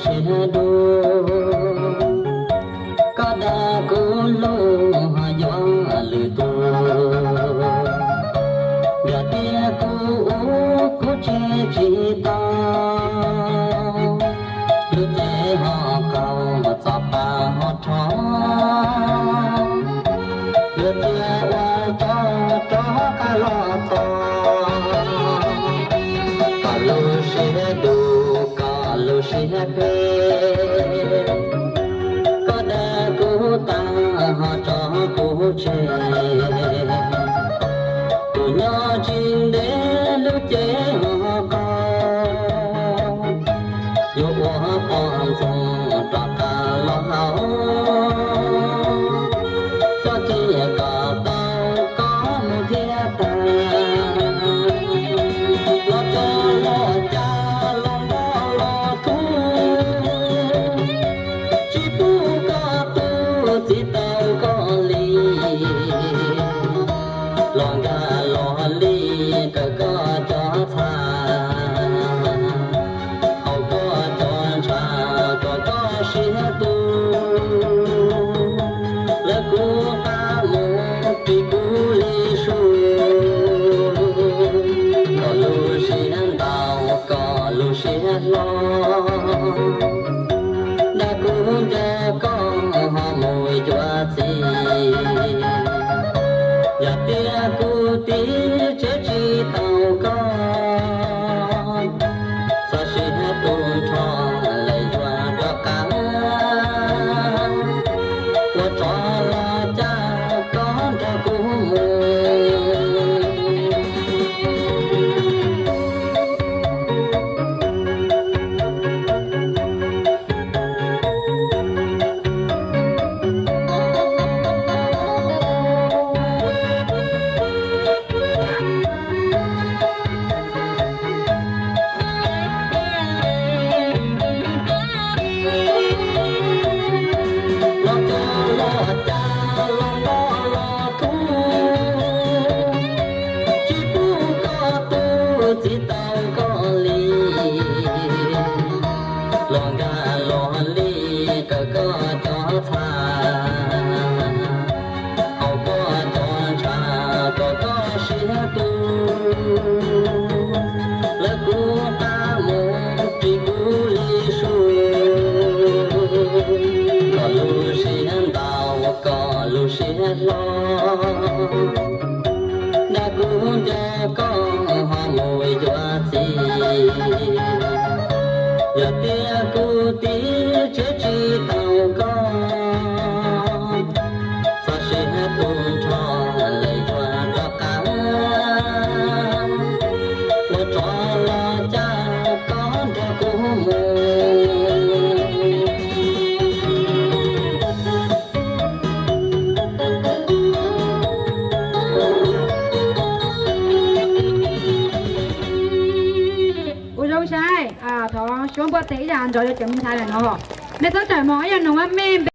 Siab dub, koj dag kuv lub ho yuav lwm tus. Yog tias kuv ua kuv tseg tsis tau, lub cev ho qaug, txoj pa ho rho, yuav tias ua rov rov qab los txog. Koj lub siab dub, koj lub siab phem, koj dag kuv tag ho tso kuv tseg. Kuv nyob tsis ntev lub cev ho qaug, yuav ua poj ntxoog rov qab los hauv. Txoj kev kom tau koj mus thiab tag, los tso los cag los npog los tub, tsis pub koj tu txiv tau koj li, los nkag los li raws koj cov txha, haus koj cov ntshav kom koj siab tu. Lawv kuv qab mus ris kuv li su, koj lub siab ntau, koj lub siab hlob, dag kuv nco koj ho mus yuav txiv. Yog tias kuv tiv tsev tsis tau koj, txoj sia tu nrho lawm yuav rov qab, ua rov los cag koj nrog kuv mus. Los cag los cag los npog los tub, tsis pub koj tu txiv tau koj li, los nkag los li raws koj cov txha, haus koj cov ntshav kom koj siab tu. Lawv kuv qab mus ris kuv li su, koj lub siab ntau, koj lub siab hlob, dag kuv nco koj ho mus yuav txiv. Yog tias kuv tiv tsev tsis tau koj, txoj sia tu nrho lawm yuav rov qab, ua rov los cag koj nrog kuv mus. Ua zoo saib, thov suab npuaj tes ib yam nrog rau cov me ntxhais ntawm no. Nej txhob rawm mos, ib yam nus maj me npe